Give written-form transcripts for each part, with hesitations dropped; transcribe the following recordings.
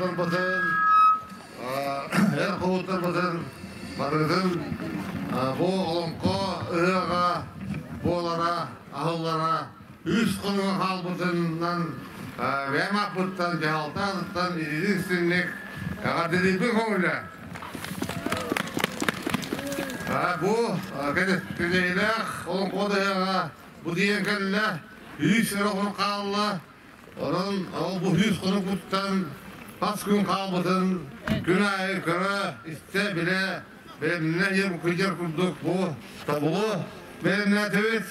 дьахталларбытын, эр хоһууттарбытын барытын бу олоҥхо ыһыаҕа буолара, аһыллара үс хонуга хаалбытынан бэйэм ааппыттан, дьаһалтаатыттан ититик-истиҥник эҕэрдэлиирбин көҥүлэ. Бу кэтэһиилээх олоҥхо ыһыаҕа бу тиийэн кэллэ, үс эрэ хонук хаалла. Онон ол бу үс хонукуттан хас күн хаалбытын күн аайы көрө, истэ, билэ, бэлэмнэнэ диэн кырдьар курдук бу тобулу бэлэмнээтибит.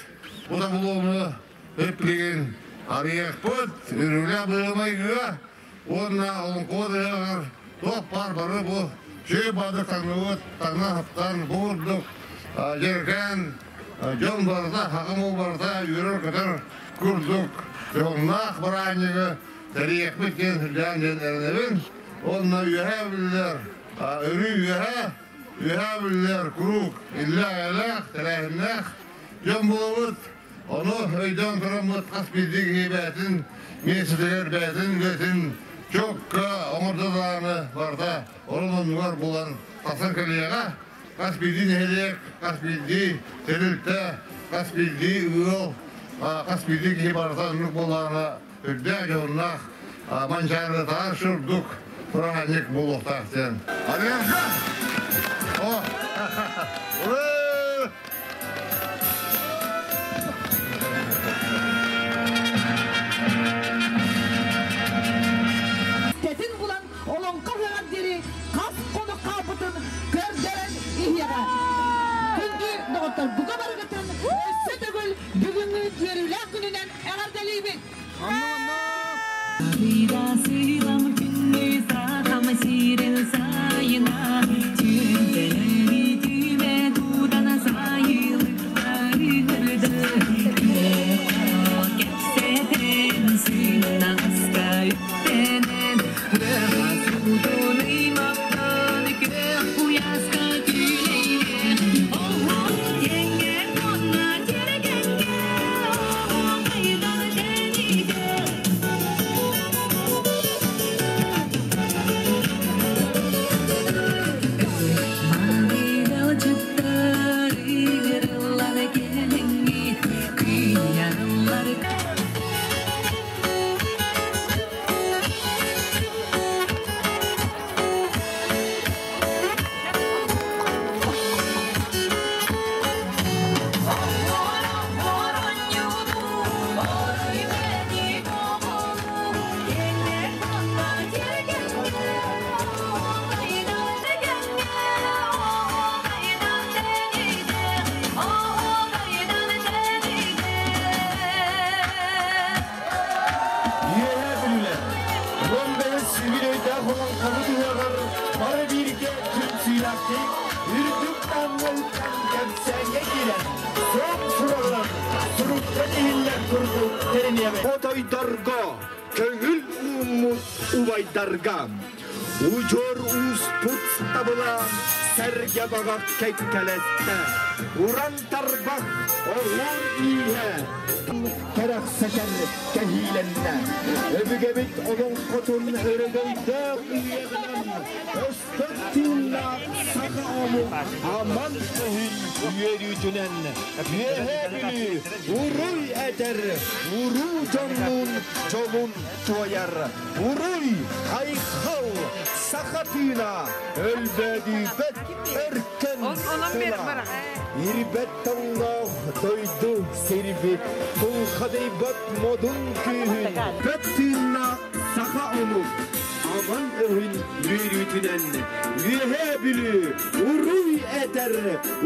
Бу тобулууну үп билигин арыйыахпыт, үрүлэ быһымайгыга уонна олоҥхо ыһыаҕар туох баар бары бу үчүгэй баадыр таҥныбыт, таҥна саптан бу курдук дьэргээн дьон барыта, хаҕым ол барыта үөрэр-көтөр курдук дьоһуннаах бырааһынньыгы тэрийиэхпит диэн сүрдээн диэн эрэнэбин. Уонна үөһээ биллэр, өрүү үөһээ, үөһээ биллэр куруук иллээх-эйэлээх, тэрээһиннээх дьон буолабыт. Ону өйдөөн тураммыт хас биирдии киһи бэйэтин миэстэтигэр бэйэтин үлэтин чокка оҥордо даҕаны барыта орун оннугар булан тахсан кэлиэҕэ. Хас биирдии нэһилиэк, хас биирдии тэрилтэ, хас биирдии ыал, хас биирдии киһи барыта оннук буоллаҕына үрдээх дьоһуннаах манчаарытааҕар сурдук бырааһынньык буолуохтаах диэн. Арыйарга! О! Ура! Тэтин булан олоҥхо ыһыаҕар диэри хас хонук хаалбытын көрдөрөн иһиэҕэ. Күндү доҕоттор, бука барыгытын өссө төгүл бүгүҥҥү үөрүүлээх күнүнэн эҕэрдэлиибит! Үөһээ Бүлүүлэр 15 үбүлүөйдээх олоҥхобут ыһыаҕар бары бииргэ түмсүүлээхтик үрдүк таһымҥа кэпсээҥҥэ киирэн суох сураҕынан суруктан иһиллэр курдук тэриниэҕин. Хотойдорго көҥүл ууммут убайдарга удьуор ууспут табыла сэргэ баҕах кэккэлэстэ уран тарбах оһуор ииһэ кэрэхсэтэр кэһиилэннэ. Өбүгэбит олоҥхотун өрөгөйдөөх үйэҕинэн өспөт тыыннаах саха омук аман өһүн үөрүүтүнэн Үөһээ Бүлүү уруй этэр, уруу дьоннуун дьолун туойар. Уруй, айхал, саха тыына өлбөөдүйбэт өркөн тыла. Ирбэт тоҥноох дойду сирбит, тулхадыйбат модун күүһүн, бөт тыыннаах саха омук аман өһүн үөрүүтүнэн Үөһээ Бүлүү уруй этэр,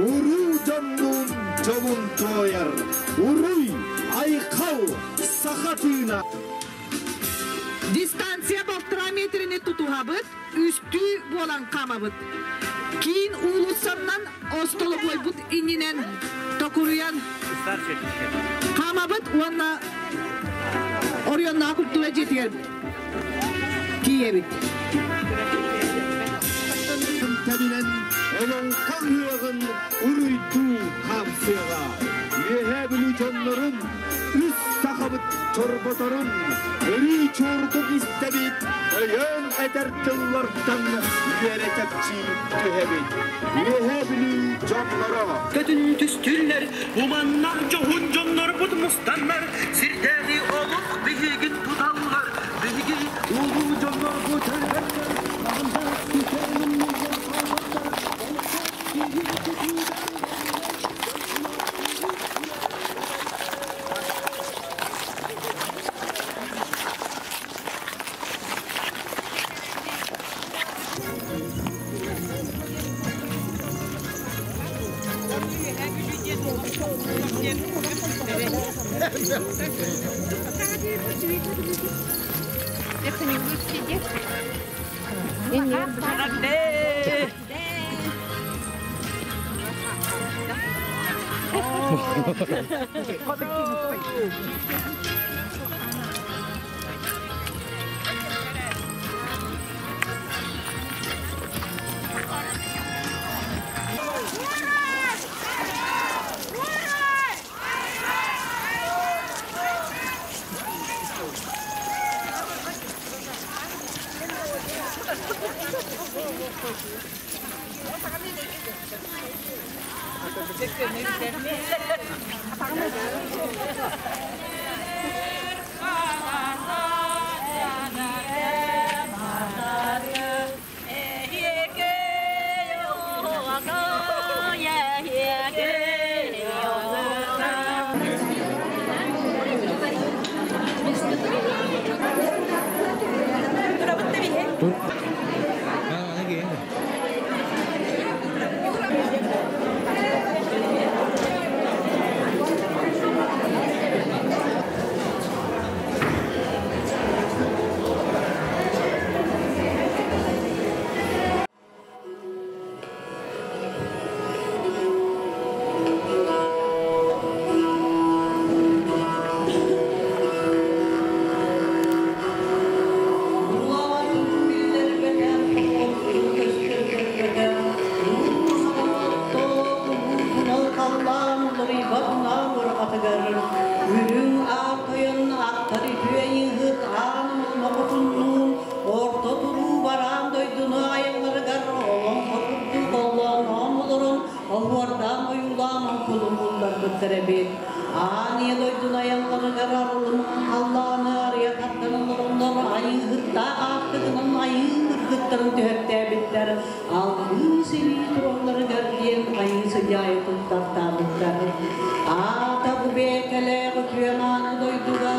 уруу дьоннуун дьолун туойар. Уруй, айхал, саха тыына! Дистанция балтараа метрини тутуһабыт, үстүү буолан хаамабыт. Киин уулуссаннан остолобуойбут иннинэн токуруйан хаамабыт уонна Оройуоннааҕы культура дьиэтигэр тиийэбит. Тэбинэн олоҥхо ыһыаҕын уруйдуу хаамсыаҕа. Үөһээ Бүлүү дьоннорун үс сахабыт чорботорун өрүү чуордук истэбит. Өйөөн этэр тыллартан үөрэ чэпчии түһэбит. Үөһээ Бүлүү дьонноро. Көтүн түстүллэр, уманнар дьоһун дьоннорбут мустаннар, сирдээҕи олох биһигин туталлар, биһиги улуу дьоннорбут өлбөттөр, хаһан да Үрүҥ аар тойон аттар үтүө ыһыт аан мохотуннуун орто туруу бараан дойдуну айылларыгар олоҥхо курдук оллооноон олорон оһуордаан ойуулаан оҥкулун булларбыттар эбит. Аан ийэ дойдуну айылларыгар арылымаан халлааны арыйа тардан олороннор айыыһыттаах аартыгынан айыы кыргыттарын түһэртээбиттэр, алгыы силии туралларыгар диэн айыы сыдьаайы туттартаабыттар. Аата бу бэйэкэлээх үтүө мааны дойдуга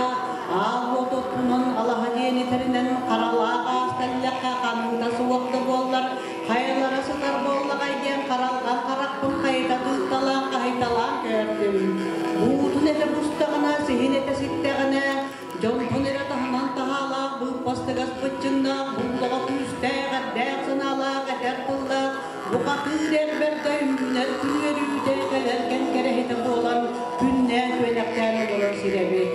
аал уот оттунан алаһа диэни тэринэн харалаах аас тэллэххэ ханыыта суох да буоллар хайалара сытар буоллаҕай диэн харалҕан харахпын хайыта тыытталаан хаһыйталаан көрдүм. Буутун этэ бустаҕына, сиһин этэ ситтэҕинэ, дьонтон эрэ таһынан таһаалаах, быыппастыгас быччыҥнаах, буллаҕа күүстээх, эрдээх санаалаах, этэр тыллаах, бухатыыр эр бэрдэ үүнэр күн үөрүүтэ кэлэр кэм кэрэһитэ буолан күннээн күөнэхтээн олорор сирэ эбит.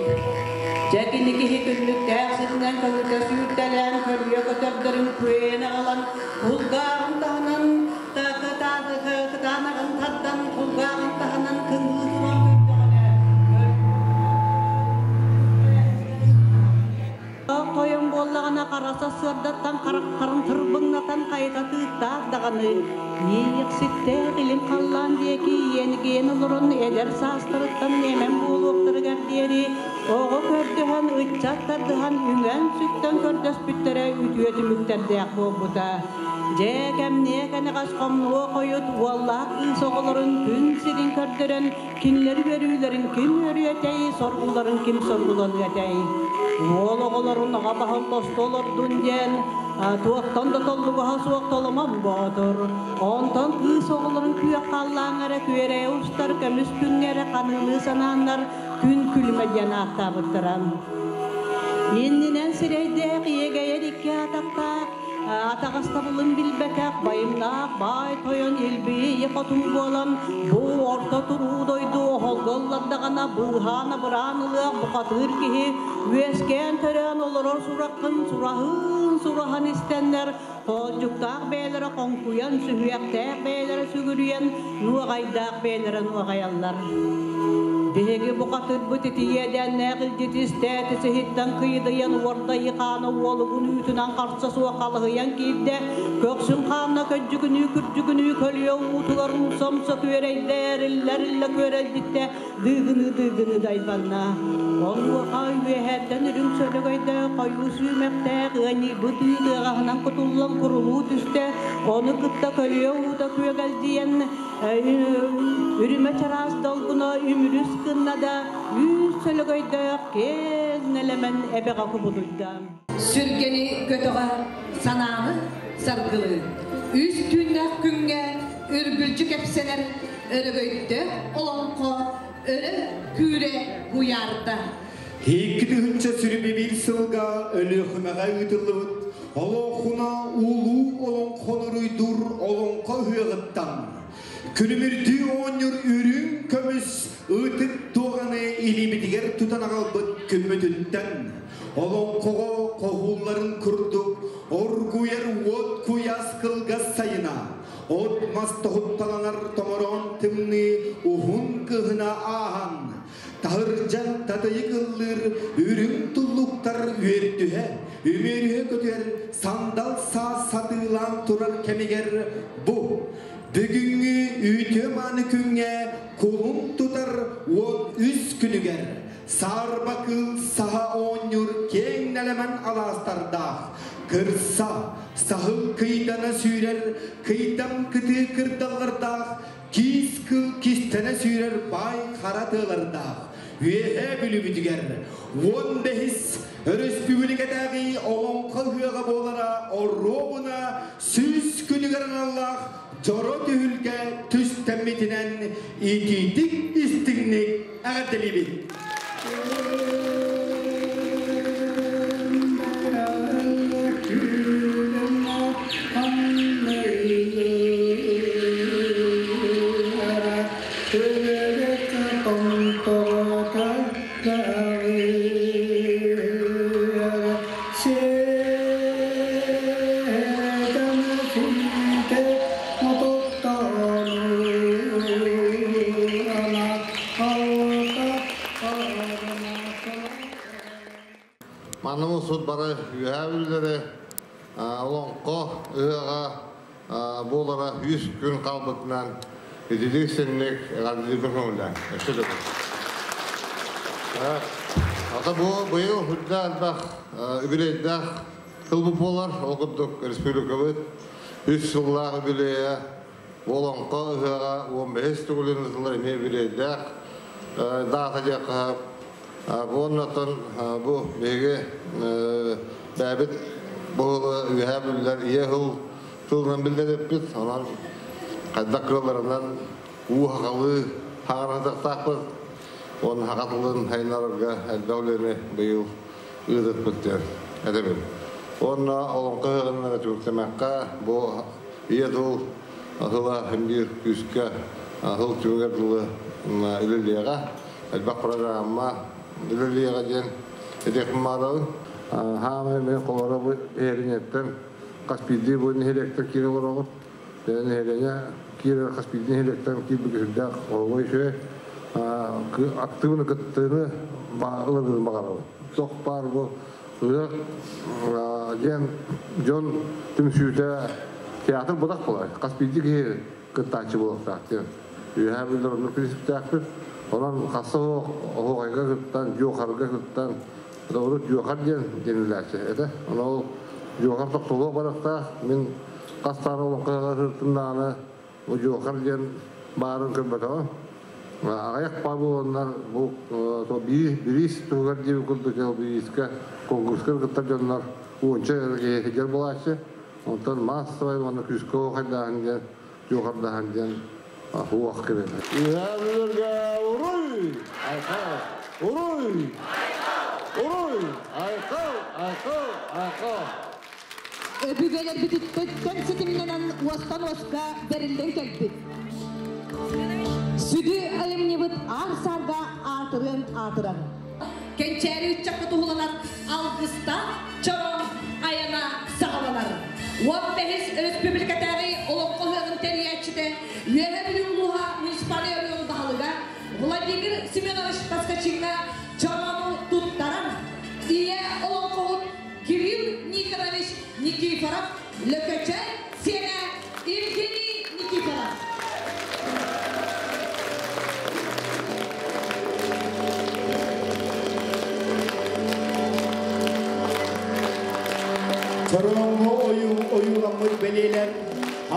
Дьэ кини киһи күннүктээх сиринэн көҥүтэ сүүртэлээн хөрүө көтөрдөрүн күөйэн аҕалан кулгааҕын таһынан кытаанаҕын тардан кулгааҕын таһынан кыҥыы туран көрдөҕүнэ Тойон буоллаҕына хараса сыардаттан харахтарын тырбыҥнатан хайыта тыыттаах даҕаны иэйиэхситтээх илин халлаан диэки иэнигиэн олорон эдэр саастарыттан эмэн буолуохтарыгар диэри оҕо көрдөһөн ыччат тардыһан үҥэн-сүктэн көрдөспүттэрэ үтүө түмүктэрдээх буолбута. Дьэ кэмниэ кэнэҕэс хомнуо хойут уоллаах кыыс оҕолорун күн сирин көрдөрөн кинилэр үөрүүлэрин ким үөрүөтэй, соргуларын ким соргуланыатай? Уол оҕолорун аҕа баһын тосту олордун диэн туохтан да толлугаһа суох толомон боотур. Онтон кыыс оҕолорун күөх халлааҥҥа күөрэйэ устар көмүс күҥҥэ эрэ ханыылыы санааннар күн күлүмэ диэн ааттаабыттара. Иннинэн сирэйдээх иэгэйэр икки атахтаах атаҕастабылын билбэтэх байымнаах баай тойон илбийи хотун буолан бу орто туруу дойду оһолго ыллардаҕына быыһаан абыраан ылыах бухатыыр киһи үөскээн төрөөн олорор сураххын сураһыын сураһан истэннэр хоолдьуктаах бэйэлэрэ хоҥкуйан сүһүөхтээх бэйэлэрэ сүгүрүйэн нуоҕайдаах бэйэлэрэ нуоҕайаллар. Биһиги бухатыырбыт ити иэдээннээх илдьити истээт, ис-иһиттэн кыйдыйан уордайыы хаана уолугун үүтүнэн харса суох халыһыйан киирдэ, көхсүн хаана көлдьүгүнүү күрдьүгүнүү көлүйэ уутугар умса-умса күөрэйдэ, эриллэ-эриллэ күөрэлдьиттэ, дыыгыныы-дыыгыныы дайбанна. Онуоха үөһэттэн үрүҥ сөлөгөйдөөх хойуу сүүмэхтээх ыанньыйбыт үүт ыаҕаһынан кутуллан курулуу түстэ, ону кытта көлүйэ уута күөгэлдьийэн Үрүмэ чараас долгуна үмүрүс гынна да, үүс сөлөгөйдөөх киэҥ нэлэмэн эбэҕэ кубулуйда. Сүргэни көтөҕө, санааны саргылыы. Үс түүннээх күҥҥэ үргүлдьү кэпсэнэр өрөгөйдөөх олоҥхо өрө күүрэ куйаарда. 2021 сылга Өлүөхүмэҕэ ыытыллыбыт Олоохуна улуу олоҥхону уруйдуур олоҥхо ыһыаҕыттан күлүмүрдүү оонньуур үрүҥ көмүс ытык дуоҕаны илиибитигэр тутан аҕалбыт күммүтүттэн олоҥхоҕо хоһуулларын курдук оргуйар уот куйаас кылгас сайына от-мас тоһутталанар томороон тымныы уһун кыһына ааһан Таһырдьа татыйык ыллыыр үрүҥ туллуктар үөрдүһэ, үмүөрүһэ көтүөр сандал саас сатыылаан турар кэмигэр бу бүгүҥҥү үтүө-мааны күҥҥэ кулун тутар 13 күнүгэр саарба кыыл саһа оонньуур киэҥ нэлэмэн алаастардаах кырса саһыл кыйдана сүүрэр кыйдам кытыы кырдаллардаах Киис кыл кистэнэ сүүрэр баай хара тыалардаах Үөһээ Бүлүүбүтүгэр 15-ис өрөспүүбүлүкэтээҕи Олоҥхо ыһыаҕа буолара оруобуна 100 күнүгэр аналлаах дьоро түһүлгэ түстэммитинэн итиитик истиҥник эҕэрдэлиибит! Манна суут бары үөһээ бүлүүлэри олоҥхо ыһыаҕа буолара 100 күн хаалбытынан итилик синник эҕэрдэлииргэ көҥүллээн. Өссө да Ата бу быйыл үрдээх элбэх үбүлүөйдээх тылбыт буолар. Ол курдук республикабыт үс сыллаах үбүлүөйэ Олоҥхо ыһыаҕа 15 төгүлүн ыытыллар эмиэ үбүлүөйдээх даата диэххэ уоннатан бу биһиги бэйэбит бу үөһээ бүллэр ийэ тыл тылынан биллэриппит онон хайдах кыалларынан уу хахалыы хаҥаратыахтаахпыт уонна саха тылын сайыннарарга элбэх үлэни быйыл ыытыппыт диэн этэбин. Уонна олоҥхо ыһыаҕынан эрэ түмүктэмэххэ бу ийэ тыл тыла биир күүскэ тыл түмүгэр дылы үлэлиэҕэ, элбэх программа үлэлиэҕэ диэн этиэхпин баҕарабын. Хаамай мен холоро бу эһэринеттен хас биирдии бу нэһилиэктэн киирэ олороҕут. Нэһилиэнньэ киирэр хас биирдии нэһилиэктэн киирбит сүрдээх оһугай үчүгэй. Актыыбыны кыттыыны ыларгын баҕарабын. Туох баар бу Ыһыах диэн дьон түмсүүтэ театр быдах буолар. Хас биирдии киһи кыттааччы буолуохтаах диэн. Үөһээ Бүлүүлэр оннук принциптээхпит. Онон хасса оһуохайга кыттан, дьуохарга кыттан, урут дьуохар диэн диэнилээччи этэ. Онон ол дьуохар тохтолуох барахтаах. Мин хас даҕаны олоҥхо сырыттым даҕаны бу дьуохар диэн баарын көрбөтөҕүм. Аҕыйах паа буоланнар бу бириис туһугар диэбит курдук бириискэ конкурска кыттар дьоннор уонча киһи сылдьар буолааччы. Онтон маассабай уонна күүскэ оһуохайдааһын диэн, дьуохардаһан диэн уох кэлэр. Үһээ уруй! Айхал! Уруй! Уруй! Айхал! Айхал! Айхал! Өбүгэлэрбититтэн ситимнэнэн уостан уоска бэриллэн кэлбит. Сүдү айымньыбыт аар-саарга аатырыан аатырар. Кэнчээри ыччакка туһуланар алгыстаах чороон айана саҕаланар. 15 өрөспүүбүлүкэтээҕи олоҥхо ыһыаҕын тэрийээччитэ Үөһээ Бүлүү улууһа муниципальнай оройуон баһылыга Владимир Семенович Поскачиҥҥа чороону туттаран, ийэ олоҥхоһут Кирилл Никонович Никифоров Лөкөчө сиэнэ Евгений Никифоров. Чорооҥҥо ойууламмыт бэлиэлэр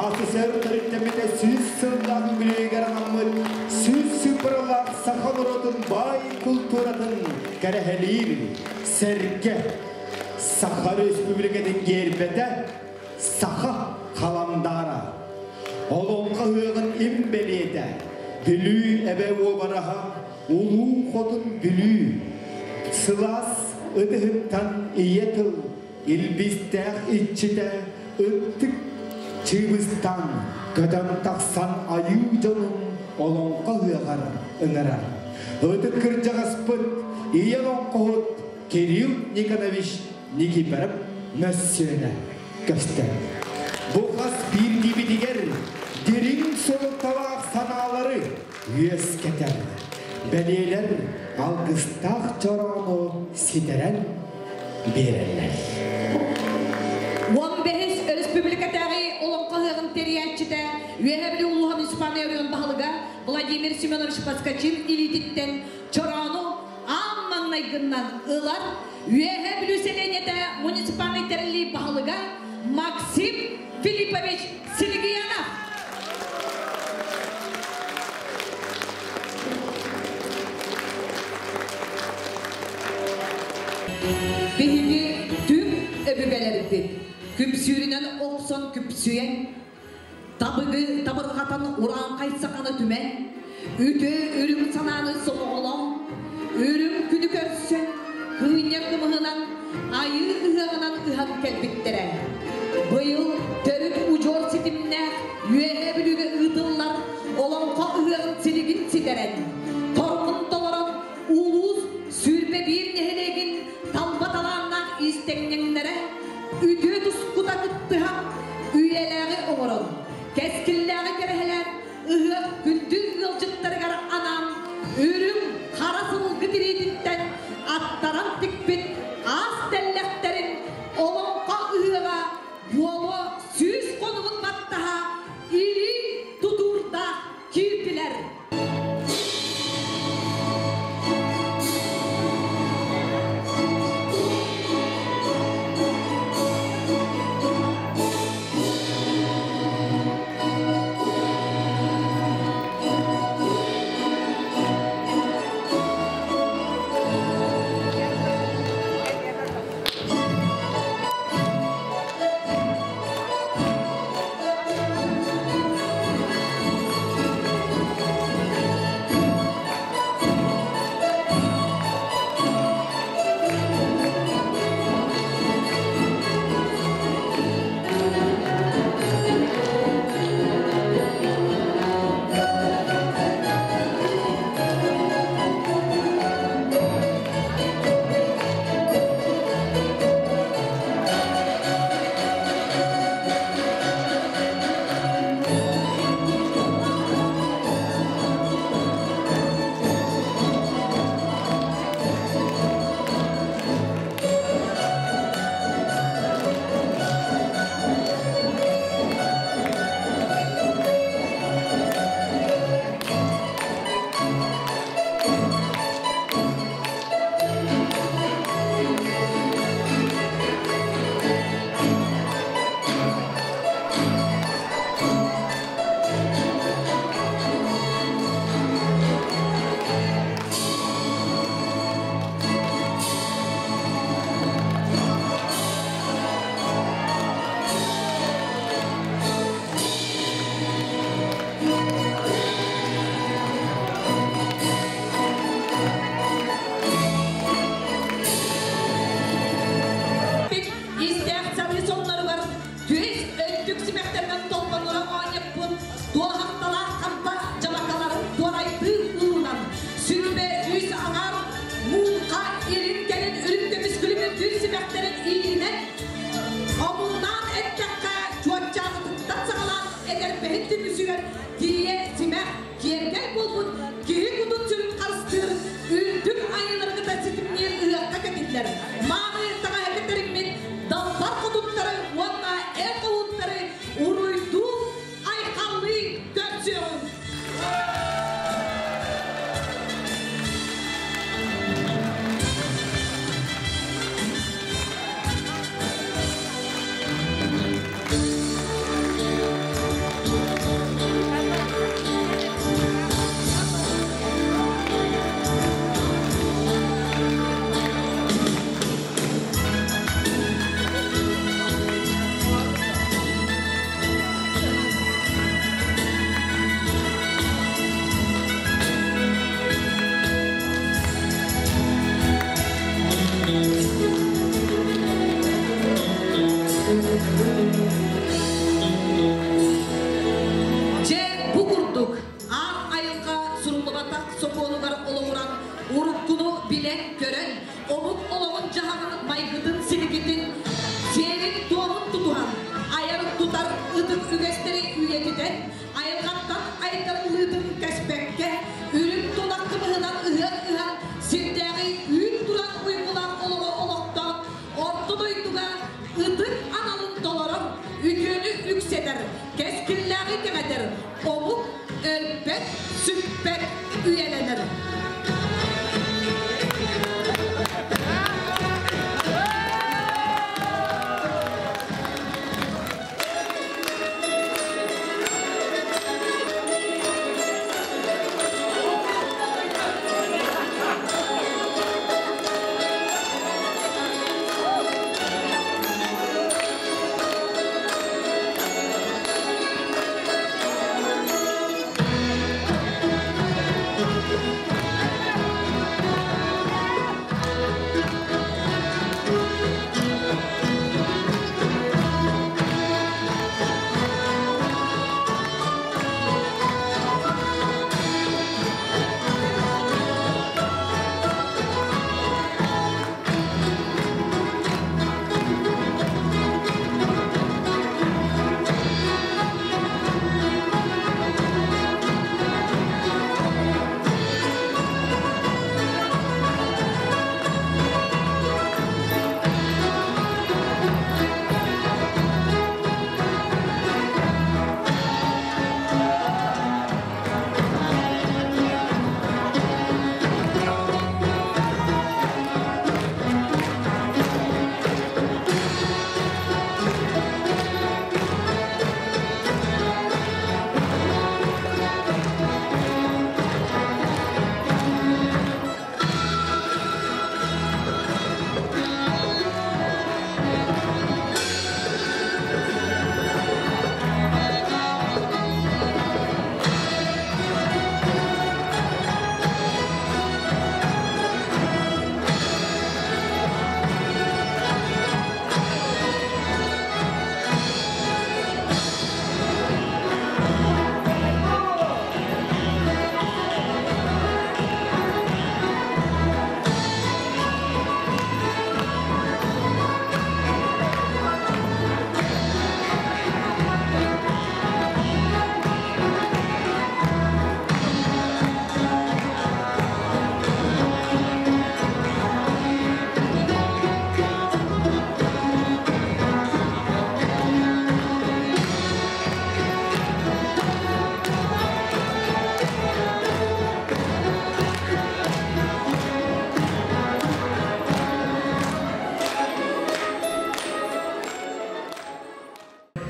АССР төрүттэммитэ 100 сыллаах үбүлүөйүгэр анаммыт 100 сыыппаралаах саха норуотун баай култууратын кэрэһэлиир сэргэ Саха Республикатын гербэтэ саха халандаара. Олоҥхо ыһыаҕын им бэлиэтэ Бүлүү эбэ уобараһа Улуу Хотун Бүлүү. Сылаас ытыһыттан ийэ тыл илбистээх иччитэ ытык чыыбыстан көтөн тахсан айыы дьонун олоҥхо ыһыаҕар ыҥырар. Ытык кырдьаҕаспыт ийэ олоҥхоһут Кирилл Никонович Никифоров мөссүөнэ көстөр. Бу хас биирдиибитигэр дириҥ суолталаах санаалары үөскэтэр. Бэлиэлэр алгыстаах чороону ситэрэн биэрэллэр. 15 өрөспүүбүлүкэтээҕи олоҥхо ыһыаҕын тэрийээччитэ Үөһээ Бүлүү улууһа муниципальнай оройуон баһылыга Владимир Семенович Поскачин илиититтэн чороону аан маҥнайгыннан ылар Үөһээ Бүлүү сэлиэнньэтэ муниципальнай тэриллии баһылыга Максим Филиппович Силигиянов. Биһиги түҥ өбүгэлэрбит күпсүүрүнэн охсон күпсүйэн, табыгы табырҕатан урааҥхай саханы түмэн, үтүө үрүҥ санааны сомоҕолоон, үрүҥ күнү көрсөн, кыынньар кымыһынан, айыы ыһыаҕынан ыһан кэлбиттэрэ. Быйыл төрүт удьуор ситимнээх Үөһээ Бүлүүгэ ыытыллар Олоҥхо ыһыаҕын силигин ситэрэн, торумун толорон улуус 21 нэһилиэгин талба талааннаах иистэнньэҥнэрэ үтүө тускута кыттыһан, үйэлээҕи оҥорон, кэскиллээҕи кэрэһэлээн ыһыах күндү ыалдьыттарыгар анаан үрүҥ хара сылгы тириититтэн аттаран тикпит аас тэллэхтэрин Олоҥхо ыһыаҕа буолуо 100 хонугун баттаһа илии тутуурдаах киирдилэр. Истээх сарыы сонноругар түөс өттүк симэхтэринэн толбонура оонньоппут туоһахталаах хампа дьабакаларын туорайдыы уурунан 23 аҥаар муҥха илин кэлин үрүҥ көмүс күлүмүрдүүр симэхтэрин иилинэн омуннаан эттэххэ чуоччааҕытыттан саҕалаан этэрбэһин түмүсүгэр тиийэ симэх киэргэл буолбут киһи кутун сүрүн. омук өлбөт, сүппэт үйэлэнэр.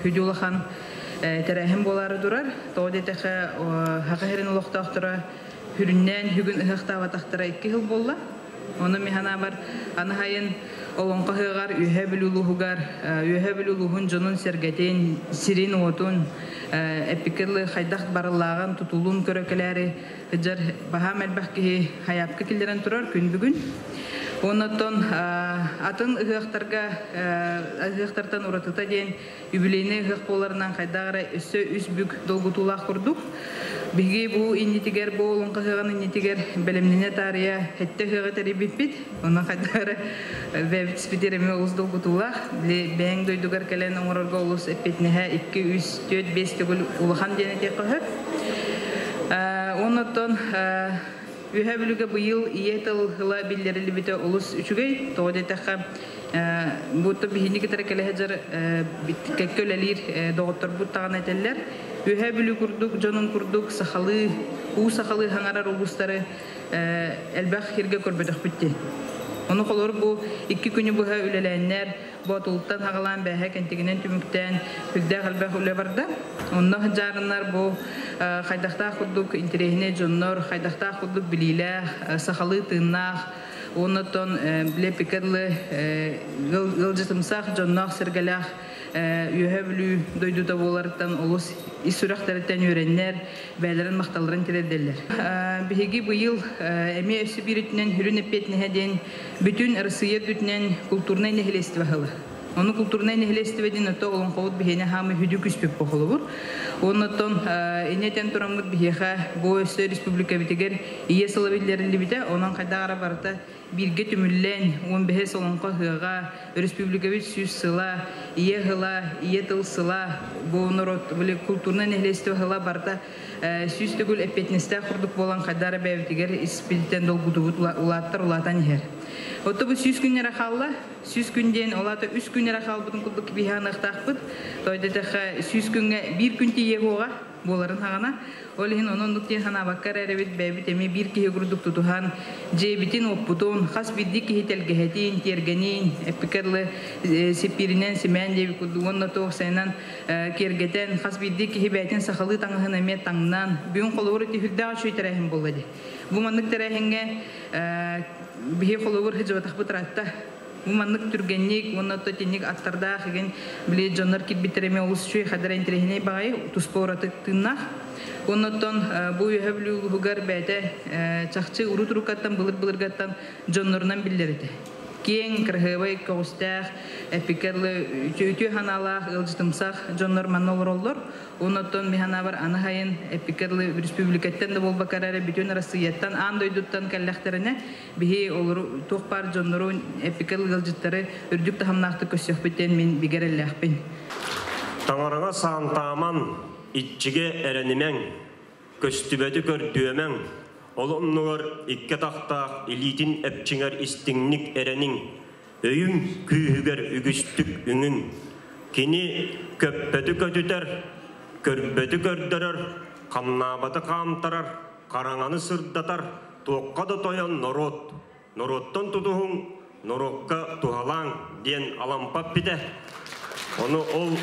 Хүдү улахан тэрээһин буолаары турар. Тоҕо диэтэххэ, Саха сирин олохтоохторо хүрүннээн бүгүн ыһыахтаабатахтара 2 сыл буолла. Ону мин санаабар, аны сайын Олоҥхо ыһыаҕар Үөһээ Бүлүү улууһугар Үөһээ Бүлүү улууһун дьонун-сэргэтин, сирин-уотун эппиккэ дылы хайдах барыллааҕын, тутулун көрө кэлээри сылдьар баһаам элбэх киһи хайаапка киллэрэн турар күн бүгүн. Оннуттан атын ыһыахтарга ыһыахтартан уратыта диэн юбилейнай ыһыах буоларынан хайдах эрэ өссө үс бүк долгутуулаах курдук. Биһиги бу иннитигэр, бу олоҥхо ыһыаҕын иннитигэр бэлэмнэнэ таарыйа сэттэ ыһыаҕы тэрийбиппит. Онон хайдах эрэ бэйэбит испитигэр эмиэ олус долгутуулаах. Били бэйэҥ дойдугар кэлэн оҥорорго олус эппиэтинэһэ 2, 3, 4, 5 төгүл улахан диэн этиэххэ сөп. Оннуттан Үөһээ Бүлүүгэ быйыл ийэ тыл ыла биллэриллибитэ олус үчүгэй. Тоҕо диэтэххэ, бу биһини кытары кэлэ сылдьар кэккэ үлэлиир доҕотторбут даҕаны этэллэр. Үөһээ Бүлүү курдук, дьонун курдук сахалыы, уу сахалыы хаҥарар улуустары элбэх сиргэ көрбөтөхпүт дии. Ону холобур бу 2 күнү быһа үлэлээннэр, Боотулуттан хаҕалаан бээһэ кэнтигинэн түмүктээн сүрдээх элбэх үлэ барда. Онно дьаарыннар бу хайдахтаах курдук интэриэһинэй дьоннор, хайдахтаах курдук билиилээх, сахалыы тыыннаах, уоннаттан билэ пикерлы ыалдьытымсах дьонноох-сэргэлээх Үөһээ Бүлүү дойдута буоларыттан олус ис сүрэхтэриттэн үөрэннэр, бэйэлэрин махталларын тириэрдэллэр. Биһиги быйыл эмиэ өссө биир өттүнэн сүрүн эппиэтинэһэ диэн бүтүн Россия үрдүнэн культурнай нэһилиэстибэ сыла. Ону культурнай нэһилиэстибэ диэн ото олоҥхобут биһиэнэ хаамы хүдү күспүт холобур. Оннуттан инньэ этэн тураммыт биһиэхэ бу өссө республикабытыгар ийэ сыла биллэриллибитэ, онон хайдах эрэ барыта бииргэ түмүллэн 15 олоҥхо ыһыаҕа, республикабыт 100 сыла, ийэ сыла, ийэ тыл сыла, бу норуот культурнай нэһилиэстибэ сыла барыта 100 төгүл эппиэтинэстээх курдук буолан хайдах эрэ бэйэбитигэр испититтэн долгутубут улааттар улаатан иһэр. Отто бу 100 күн эрэ хаалла. 100 күн диэн ол аата 3 күн эрэ хаалбытын курдук биһиэхэ аныахтаахпыт. Той диэтэххэ 100 күҥҥэ биир күн тиийиэ суоҕа. Буоларын хаҕана. Ол иһин онон оннук диэн санаабакка эрэ эрэбит бэйэбит эмиэ биир киһи курдук тутуһан, дьиэбитин уоппутун, хас биирдии киһи тэлгэһэтин, тиэргэниин, эппиккэ дылы сиппииринэн симээн диэбит курдук уонна туох сайынан киэргэтэн, хас биирдии киһи бэйэтин сахалыы таҥаһын эмиэ таҥнан, бүгүн холобур ити сүрдээх үчүгэй тэрээһин буолла дии. Бу маннык тэрээһиҥҥэ биһи холобур сылдьыбатахпыт ыраатта. Бу маннык түргэнник уонна итинник аттардаах игин били дьоннор киирбиттэр эмиэ олус үчүгэй хадара интэриэһинэй баҕайы туспа ураты тыыннаах. Оннуттан бу Үөһэ Бүлүү улууһугар бэйэтэ чахчы урут-уруккаттан былыр-былыргаттан дьоннорунан биллэр этэ. Киэҥ, кыраһыабай көҕүстээх, эпикерлы үтүө санаалаах, ыалдьытымсах дьоннор манна олороллор. Оннуттан мин санаабар аны сайын эпикерлы республикаттан да буолбакка эрэ бүтүн Россияттан, аан дойдуттан кэллэхтэринэ биһи олору туох баар дьоннору эпикер ыалдьыттары үрдүк таһымнаахтык көрсүөхпүт диэн мин бигэ эрэллээхпин. Таҥараҕа саантааман, иччигэ эрэнимэҥ, көстүбэти көрдүөмэҥ, ол оннугар икки атахтаах илиитин эпчиҥэр истиҥник эрэниҥ, өйүҥ күүһүгэр үгүстүк үҥүҥ. Кини көппөтү көтүтэр, көрбөтү көрдөрөр, хамнаабаты хаамтарар, хараҥаны сырдатар, туохха да тойон норуот, норуоттан тутуһуҥ, норуокка туһалааҥ диэн Алампа эппитэ. Ону ол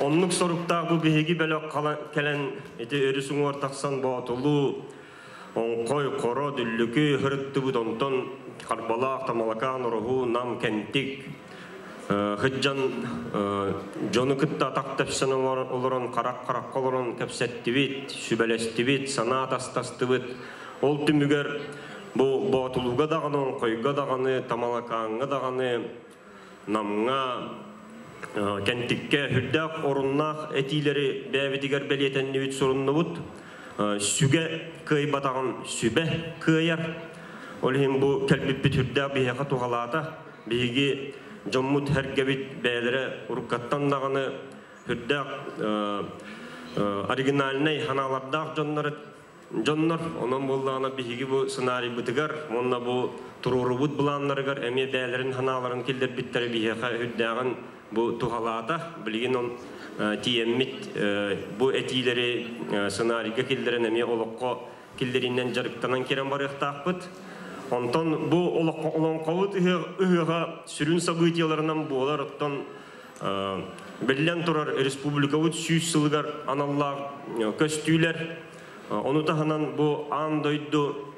оннук соруктаах бу биһиги бөлөх кэлэн ити өрүс уҥуор тахсан Боотулуу, Оҥхой, Хоро, Дүллүкү һырыттыбыт, онтон Харбалаах, Тамалакаан, Ороһу, Нам, Кэнтик сылдьан дьону кытта атах тэпсэн олорон, харах-харахха олорон кэпсэттибит, сүбэлэстибит, санаа атастастыбыт. Ол түмүгэр бу Боотулууга даҕаны, Оҥхойго даҕаны, Тамалакааҥҥа даҕаны, Намҥа, Кэнтиккэ сүрдээх оруннаах этиилэри бэйэбитигэр бэлиэтэннибит, суруннубут. Сүгэ кыайбатаҕын сүбэ кыайар. Ол иһин бу кэлбиппит сүрдээх биһиэхэ туһалаата. Биһиги дьоммут сэргэбит бэйэлэрэ уруккаттан даҕаны сүрдээх оригинальнай санаалардаах дьоннор дьоннор. Онон буоллаҕына биһиги бу сценарийбытыгар уонна бу туруорубут былааннарыгар эмиэ бэйэлэрин санааларын киллэрбиттэрэ биһиэхэ үрдээҕин бу туһалаата. Билигин он тиийэммит бу этиилэри сценарийга киллэрэн эмиэ олоххо киллэриинэн дьарыктанан киирэн барыахтаахпыт. Онтон бу олоҥхобут ыһыаҕа сүрүн событиеларынан буолар. Оттон биллэн турар республикабыт 100 сылыгар аналлаах көстүүлэр. Ону таһынан бу аан дойду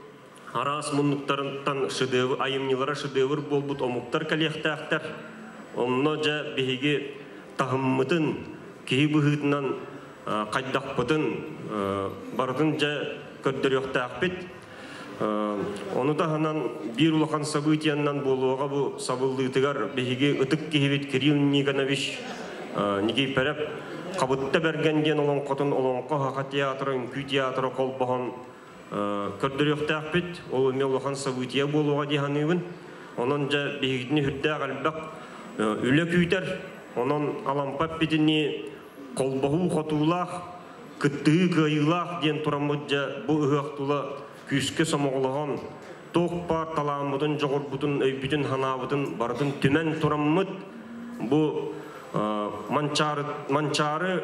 араас муннуктарыттан шедевр, айымньылара шедевр буолбут омуктар кэлиэхтээхтэр. Онно дьэ биһиги таһыммытын, киһи быһыытынан хайдахпытын барытын дьэ көрдөрүөхтээхпит. Ону таһынан биир улахан событиянан буолуоҕа бу сабыллыытыгар биһиги ытык киһибит Кирилл Никонович Никифоров Хабытта Бэргэн диэн олоҥхотун Олоҥхо Саха театра, үҥкүү театра холбоһон көрдөрүөхтээхпит. Ол эмиэ улахан событие буолуоҕа дии саныыбын. Онон дьэ биһигитини сүрдээх элбэх үлэ күүтэр. Онон Алампа эппитинии холбоһуу хотуулаах, кыттыһыы кыайыылаах диэн тураммыт дьэ бу ыһыах тула күүскэ сомоҕолоһон, туох баар талааммытын, дьоҕурбутун, өйбүтүн, санаабытын барытын түмэн тураммыт бу Манчаары, Манчаары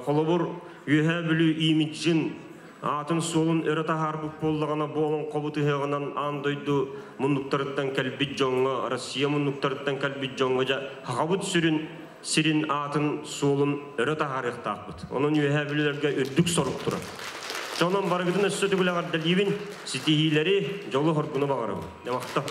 холобур Үөһээ Бүлүү имиджин аатын-суолун өрө таһаарбыт буоллаҕына, бу олоҥхобут ыһыаҕынан аан дойду муннуктарыттан кэлбит дьоҥҥо, Россия муннуктарыттан кэлбит дьоҥҥо дьэ сахабыт сүрүн сирин аатын суолун өрө таһаарыахтаахпыт. Онон Үөһээ Бүлүүлэргэ үрдүк сорук турар. Дьонон барыгытын өссө төгүл эҕэрдэлиибин, ситиһиилэри, дьолу-соргуну баҕарабын. Махтал.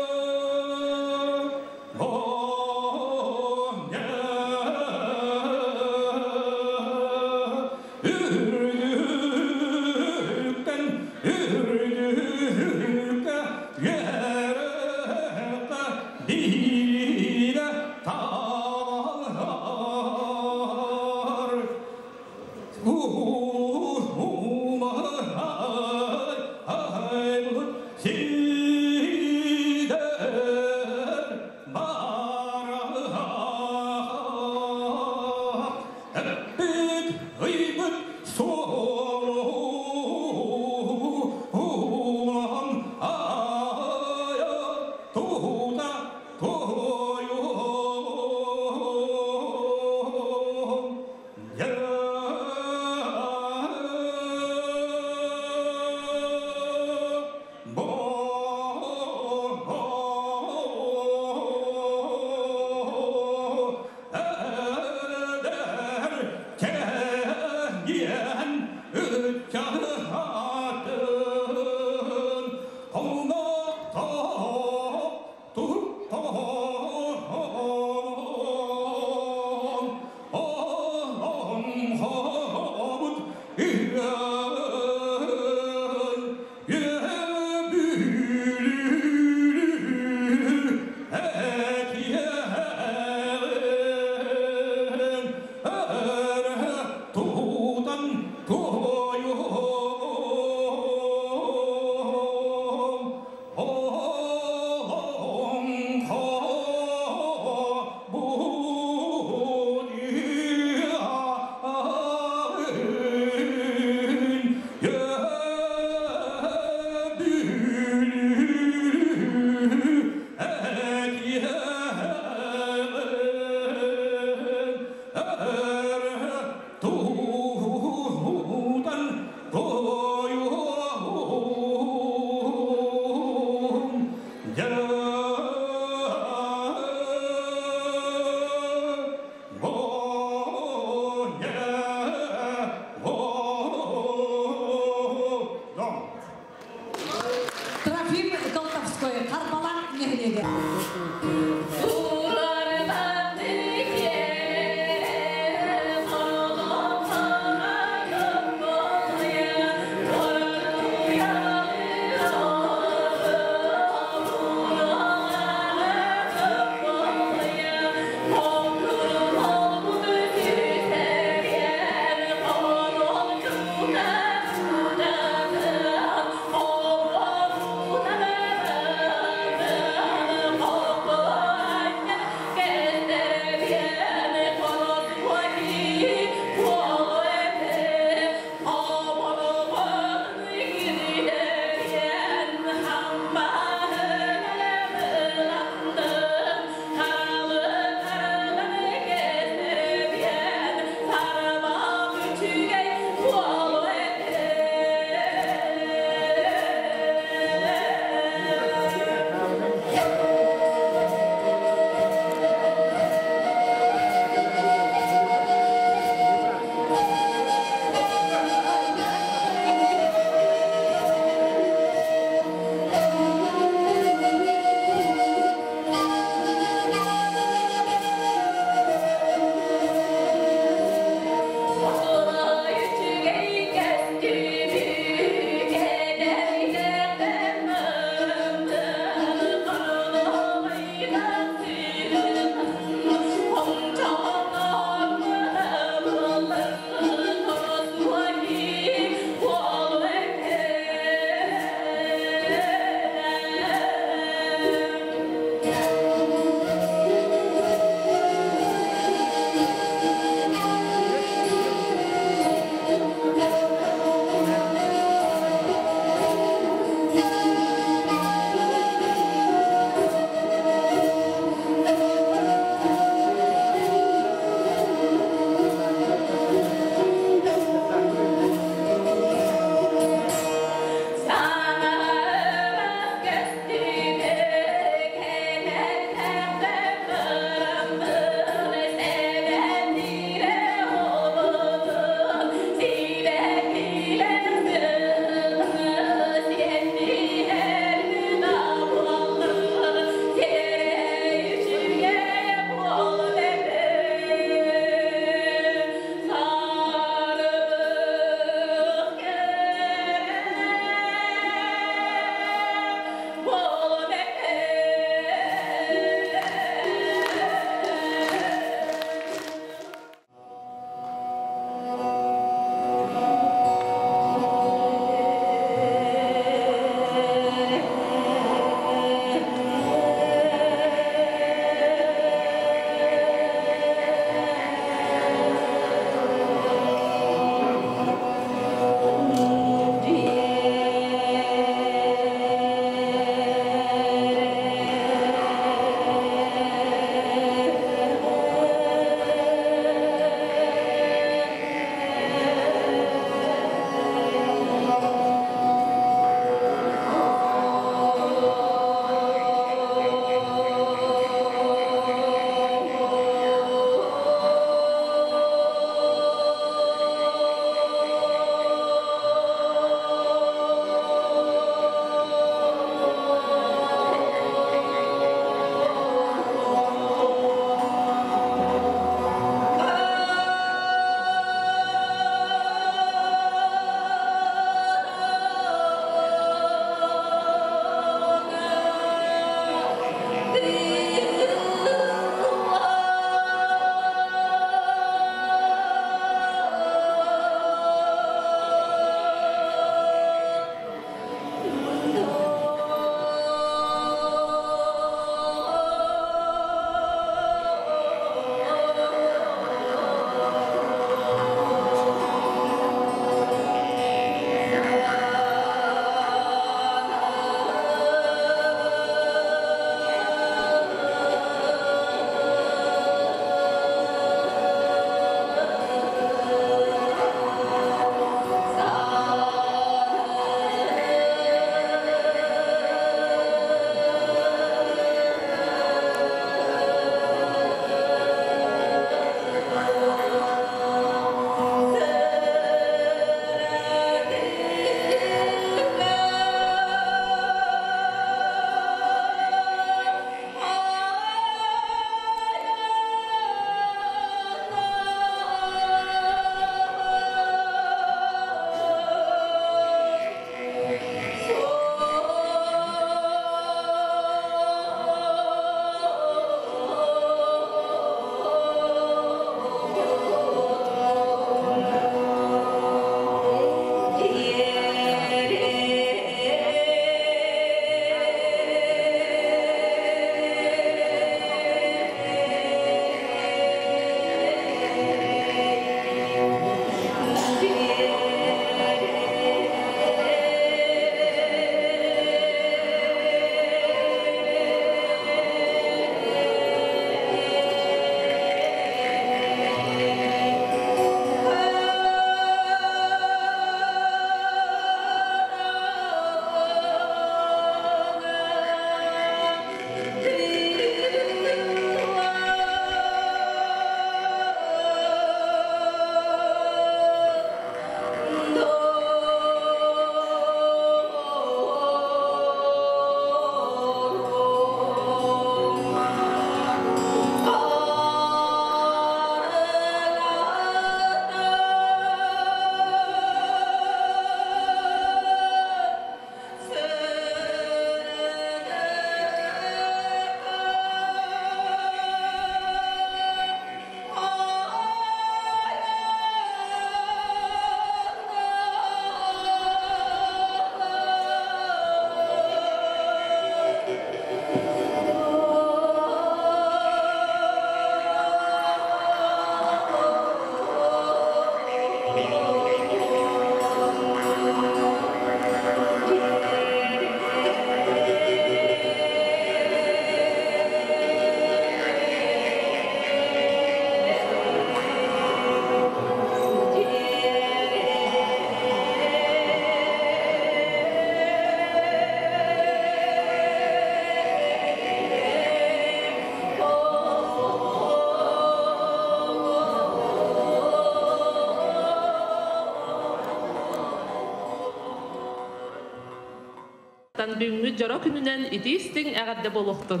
аатыттан бүгүҥҥү дьоро күнүнэн итии-истиҥ эҕэрдэ буолуохтун.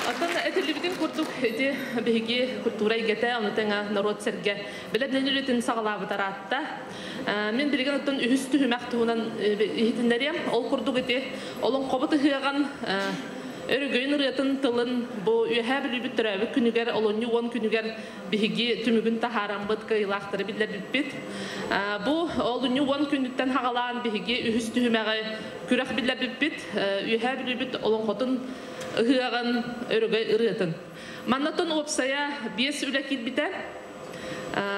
Оттон этиллибитин курдук ити биһиги культура эйгэтэ, ону тэҥэ норуот сэргэ бэлэмнэнии үлэтин саҕалаабыт араатта. Мин билигин оттон үһүс түһүмэх туһунан иһитиннэриэм. Ол курдук ити олоҥхобут ыһыаҕын өрөгөйүн ырыатын тылын бу Үөһээ Бүлүүбүт төрөөбүт күнүгэр, олунньу уон күнүгэр биһиги түмүгүн таһаараммыт кыайыылаахтары биллэрбиппит. Бу олунньу уон күнүттэн хаҕалаан биһиги үһүс түһүмэҕи күрэх биллэрбиппит. Үөһээ Бүлүүбүт олоҥхотун ыһыаҕын өрөгөй ырыатын. Маннатон уопсайа биэс үлэ киирбитэ.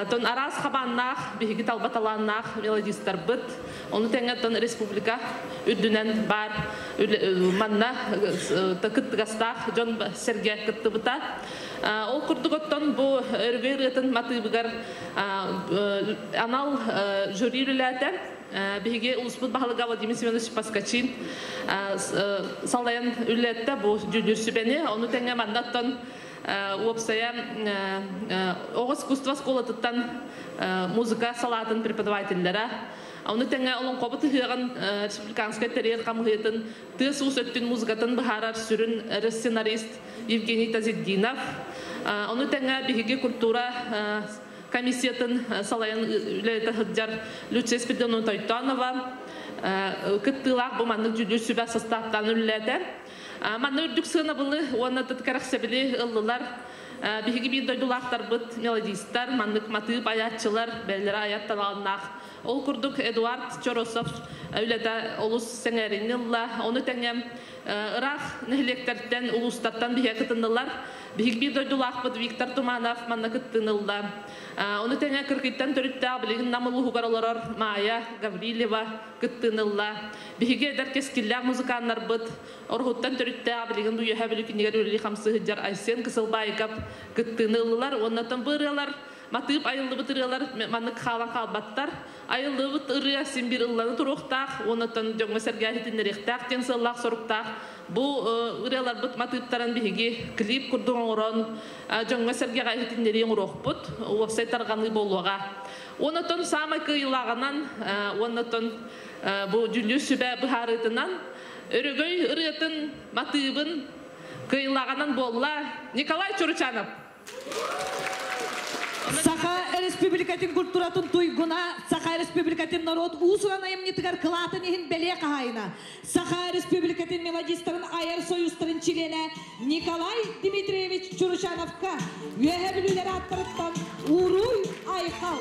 Тон араас хабааннаах, биһиги талба талааннаах мелодистарбыт, ону тэҥэ тон республика үрдүнэн баар манна кыттыгастаах дьон сэргэ кыттыбыта. Ол курдук оттон бу өрөгөй ырыатын матыыбыгар анал жюри үлэлээтэ. Биһиги улуспут баһылыга Владимир Семенович Паскачин салайан үлэлэттэ бу дьүүллүүр сүбэни. Ону тэҥэ манна оттон уопсайа оҕо искусство оскуолатыттан музыка салаатын преподавателлэрэ, ону тэҥэ олоҥхобут ыһыаҕын республиканскай тэрийэр хамыһыйатын тыас-уус өттүн музыкатын быһаарар сүрүн сценарист Евгений Тазетдинов, ону тэҥэ биһиги культура комиссиятын салайан үлэлэтэ сылдьар Люция Спиридоновна Тойтонова кыттыылаах бу маннык дьүүллүүр сүбэ састааптаан үлэлээтэ. Манна үрдүк сыанабылы уонна кэрэхсэбили ыллылар. Биһиги биир дойдулаахтарбыт, мелодистар, маннык матыып айааччылар, бэллэрэ айар талааннаах. Ол курдук Эдуард Чоросов үлэтэ олус сэҥээрини ылла. Ону тэҥэ ыраах нэһилиэктэртэн, улуустартан биһиэхэ кытыннылар. Биһиги биир дойдулаахпыт Виктор Туманов манна кыттыыны ылла. Ону тэҥэ Кыргыйтан төрүттээх билигин Нам улууһугар олорор Майя Гаврильева кыттыыны ылла. Биһиги эдэр кэскиллээх музыканнарбыт Ороһуттан төрүттээх билигин Үөһээ Бүлүү кинигэр үлэлии-хамсыы сылдьар Айсен Кысылбаайыкап кыттыыны ыллылар. Уоннаттан бу ырыалар матыып айыллыбыт ырыалар маннык хаалан хаалбаттар. Айыллыбыт ырыа син биир ыллана туруохтаах, уоннаттан дьоҥҥо-сэргэҕэ иһитиннэриэхтээх диэн сыаллаах-соруктаах. Бу ырыаларбыт матыыптарын биһиги клип курдук оҥорон дьоҥҥо-сэргэҕэ иһитиннэрии оҥоруохпут, уопсай тарҕаныы буолуоҕа. Уоннаттан саамай кыайыылааҕынан, уоннаттан бу дьүүллүүр сүбэ быһаарыытынан Өрөгөй ырыатын матыыбын кыайыылааҕынан буолла Николай Чуручанов. Саха Республикатын культуратын туйгуна, Саха Республикатын норуот уус-уран айымньытыгар кылаатын иһин бэлиэ хаһаайына, Саха Республикатын мелодистарын айар союзтарын чилиэнэ Николай Дмитриевич Чуручановка Үөһэ Бүлүүлэр ааттарыттан Уруй Айхал!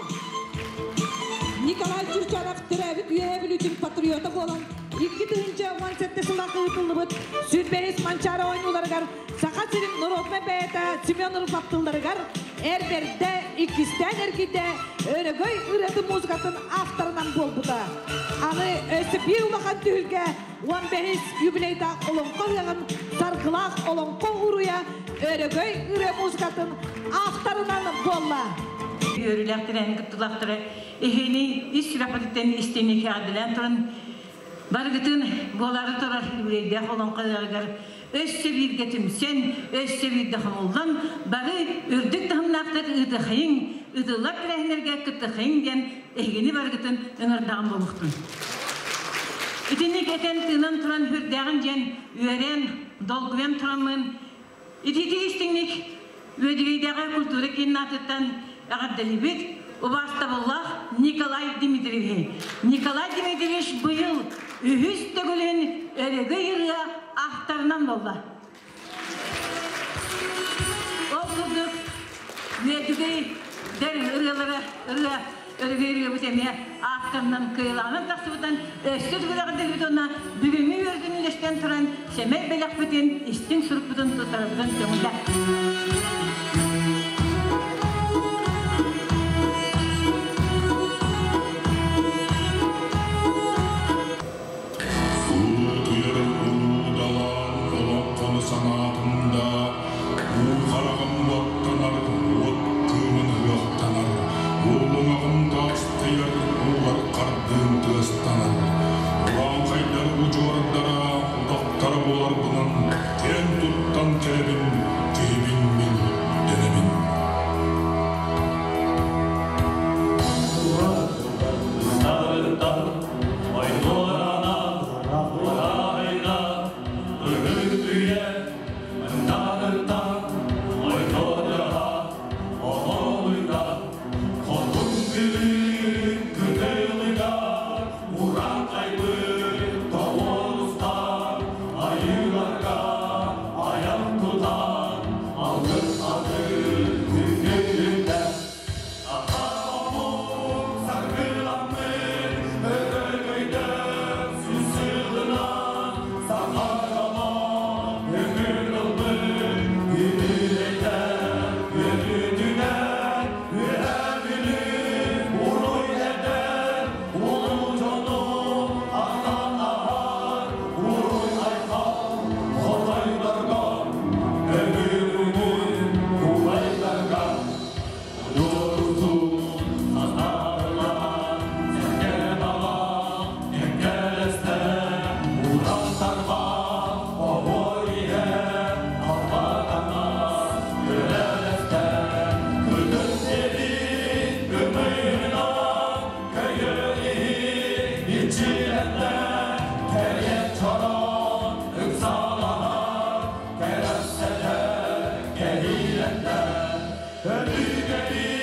Николай Чурчанов төрөөбүт Үөһэ Бүлүүтүн патриота буолан 2017 сыллаах ыытыллыбыт Сүрбэһис Манчаары оонньууларыгар Саха сирин норуотунай бэйэтэ Семен Руфов тылларыгар Эр бэрдэ иккистээн эргийдэ өрөгөй ырыатын музыкатын авторынан буолбута. Аны өссө биир улахан түһүлгэ 15 юбилейдаах олоҥхо ыһыаҕын саргылаах олоҥхо уруйа өрөгөй ырыа музыкатын авторынан буолла. Үөрүүлээх тэрээһин кыттыылаахтара эһиини ис сүрэхпититтэн истиҥник эҕэрдэлээн туран барыгытын буолаары турар юбилейдээх олоҥхо ыһыаҕыгар өссө бииргэ түмсэн, өссө биирдэ хомуллан бары үрдүк таһымнаахтык ыытыахайыҥ, ыытыллар тэрээһиннэргэ кыттыахайыҥ диэн эһигини барыгытын ыҥырдаҕым буолуохтун. Итинник этэн тыынан туран үрдээҕин диэн үөрэн, долгуйан тураммын итиитик истиҥник Үөдүгэйдээҕи культура киинин аатыттан эҕэрдэлиибит убаастабыллаах Николай Дмитриевиһи. Николай Дмитриевич быйыл үһүс төгүлүн өрөгөй ырыа авторынан буолла. Ол курдук Үөдүгэй дэр ырыалара ырыа өрөгөй ырыабыт эмиэ авторынан кыайылаҕынан тахсыбытын өссө төгүл эҕэрдэлиибит уонна бүгүҥҥү үөрүүтүн үллэстэн туран сэмэй бэлэхпитин истиҥ сурукпутун туттарарбытын көҥүлэ. Суутуйар улуу далаан олоҥхону санаатым да, уу хараҕым уоттанар, уот кыымын ыһыахтанар, уллуҥаҕым таастыйар, уулар хардыым тыастанар. Урааҥхайдар удьуордара, утахтара буоларбынан киэн туттан кэлэбин, киһибин мин. Өбүгэбит.